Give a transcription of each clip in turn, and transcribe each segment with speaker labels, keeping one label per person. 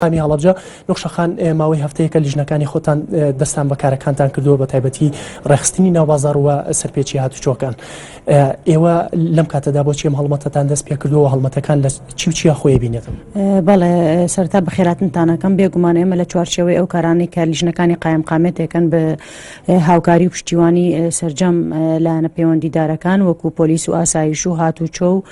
Speaker 1: قایمقامی هەڵەبجە نوخشەخان ماوەی هەفتەیەکە لیژنەکانی خۆتان دەستان بە کارەکانتان کردووە بە تایبەتی ڕێخستنی ناوبازار و سەرپێچی هاتوچۆکان ئێوە لەم کاتەدا بۆ چیم هەڵمەتەتان دەست پێ کردووە هەڵمەتەکان لە چی و چیا خۆی بینێتەوە؟
Speaker 2: بەڵێ سەرتا بەخێراتنتانەکەم بێگومان ئێمە لە چوارچێوەی ئەو کارانەی کە لیژنەکانی قایمقامێتێکن بە هاوکاری و پشتیوانی سەرجەم لایەنە پەیوەندیدارەکان وەکو پۆلیس و ئاسایش و هاتوچۆ و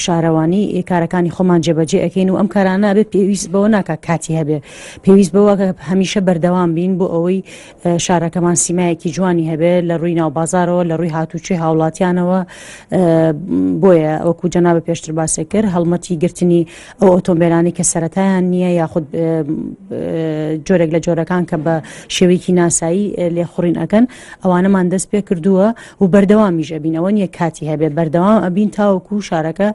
Speaker 2: شارەوانی کارەکانی خۆمان جێبەجێ ئەەکەین و ئەم کارانە بێت پێویست بەوە ناکە کاتی هەبێ پێویست بەوە هەمیشە بەردەوام بین بۆ ئەوەی شارەکەمان سیمایەکی جوانی هەبێ لە ڕووی ناو بازارەوە لە ڕووی هاتوچۆی هاوڵاتیانەوە بۆیە وەکو جەنابە پێشتر باسێ کرد هەڵمەتی گرتنی ئەو ئۆتۆمبیلانی کە سەتایان نییە یاخود جۆرێک لە جۆرەکان کە بە شێوەیەکی ناسایی لێخوڕین ئەکەن ئەوانەمان دەست پێ کردووە و بەردەوامیش ئەبین ئەوە نییە کاتی هەبێ بەردەوام ئەبین تاوەکو شارەکە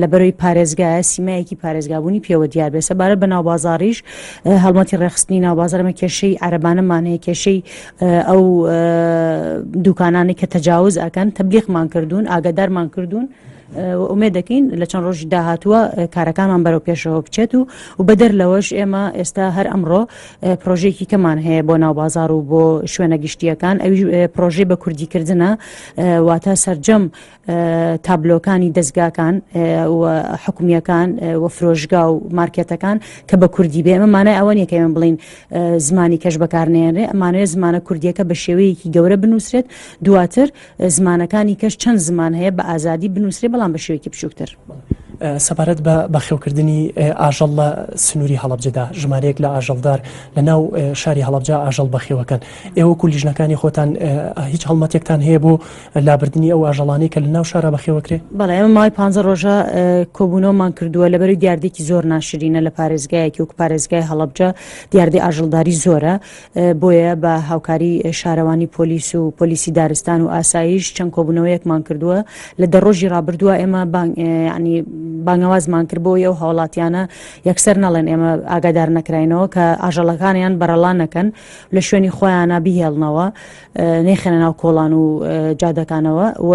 Speaker 2: لە بەرەوەی پارێزگایە سیمایەکی پارێزگابوونی پێوە دیار بێ سەبارەت بە ناوبازاڕیش هەڵمەتی ڕێخستنی ناوبازارمە کێشەی عەرەبانەمان هەیە کێشەی ئەو دوکانانەی کە تەجاوز ئەکەن تەبلیغمان کردوون ئاگادارمان کردوون ئومێد دەکەین لە چەند ڕۆژی داهاتووە کارەکانمان بەرەو پێشەوە بچێت و و بەدەر لەوەش ئێمە ئێستا هەر ئەمڕۆ پرۆژێکی کەمان هەیە بۆ ناو بازار و بۆ شوێنە گشتیەکان ئەوی پرۆژەی بە کوردیکردنە واتە سەرجەم تابلۆکانی دەستگاکان و حکومیەکان و فرۆشگا و مارکێتەکان کە بە کوردی بێ ئەمە مانای ئەوە نیە کە ئێمە بڵین زمانی کەش بەکارنێنرێ ئەمانەیە زمانە کوردیەکە بە شێوەیەکی گەورە بنووسرێت دواتر زمانەکانی کەش چەند زمان هەیە بە ئازادی بنووسرێ بەڵام بە شێوەیەکی بچووکتر.
Speaker 1: سەبارەت بە بەخێوکردنی ئاژەڵ لە سنووری هەڵەبجەدا ژمارەیەک لە ئاژەڵدار لە ناو شاری هەڵەبجە ئاژەڵ بەخێوەکەن ئێوە وەکو لیژنەکانی خۆتان هیچ هەڵمەتێکتان هەیە بۆ لابردنی ئەو ئاژەڵانەی کە لە ناو شارا بەخێوەکرێ؟
Speaker 2: بەڵێ ئێمە ماوەی پانزە ڕۆژە کۆبوونەوەمان کردووە لەبەرەی دیاردەیەکی زۆر ناشرینە لە پارێزگایەکی وەکو پارێزگای هەڵەبجە دیاردەی ئاژەڵداری زۆرە بۆیە بە هاوکاری شارەوانی پۆلیس و پۆلیسی دارستان و ئاسایش چەند کۆبوونەوەیەکمان کردووە لە دە ڕۆژی ڕابردووە ئێمە ینی بانگەوازمان کرد بۆی ئەو هاوڵاتیانە یەکسەر نەڵێن ئێمە ئاگادار نەکراینەوە کە ئاژەڵەکانیان بەرەڵا نەکەن لە شوێنی خۆیانە بیهێڵنەوە نەیخەنە ناو کۆڵان و جادەکانەوە و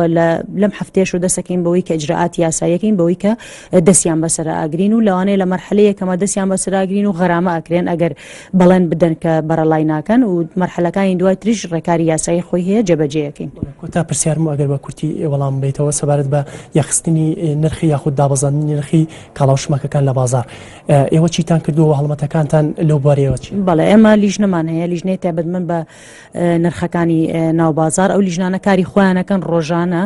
Speaker 2: لەم هەفتەیەش و دەسەکەین بەوەی کە ئیجرائاتی یاساییەکەین بەوەی کە دەستیان بەسەر ئاگرین و لەوانەیە لە مەرحەلەی یەکەمە دەستیان بەسەر ئاگرین و غەرامە ئەکرێن ئەگەر بەڵێن بدەن کە بەرەڵای ناکەن و مەرحەلەکانی دوای تریش ڕێکاری یاسایی خۆی هەیە جێبەجێیەکەین.
Speaker 1: کۆتا پرسیارم و ئەگەر بە کورتی وەڵام بیتەوە سەبارەت بە یەکخستنی نرخی یاخود دابەزاندنی نرخی کاڵا و شمەکەکان لە بازاڕ ئێوە چیتان کردووە و هەڵمەتەکانتان لەو بوارەیەوە چین؟
Speaker 2: بەڵێ ئێمە لیژنەمان هەیە لیژنەی تایبەتمەند بە نرخەکانی ناو بازار ئەو لیژنانە کاری خۆیانەکەن ڕۆژانە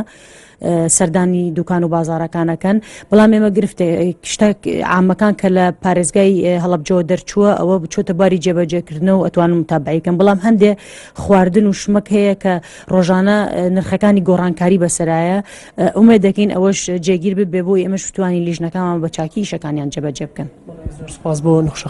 Speaker 2: سەردانی دوکان و بازارەکانەکەن بەڵام ئێمە گرفتێ شتە عامەکان کە لە پارێزگای هەڵبجەوە دەرچووە ئەوە بچۆتە باری جێبەجێکردنەوە ئەتوانم متابعیکەم بەڵام هەندێ خواردن و شمەک هەیە کە ڕۆژانە نرخەکانی گۆڕانکاری بەسەرایە ئومێد دەکەین ئەوەش جێگیر ببێ بۆی ئێمەش بتوانین لیژنەکانمان بە چاکی ئیشەکانیان جێبەجێ بکەن.
Speaker 1: زۆر سپاس بۆ نەخشە.